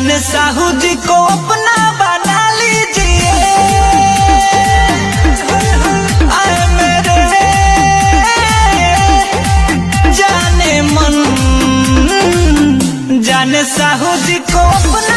जाने साहू जी को अपना बना लीजिए। आए मेरे जाने मन, जाने साहू जी को अपना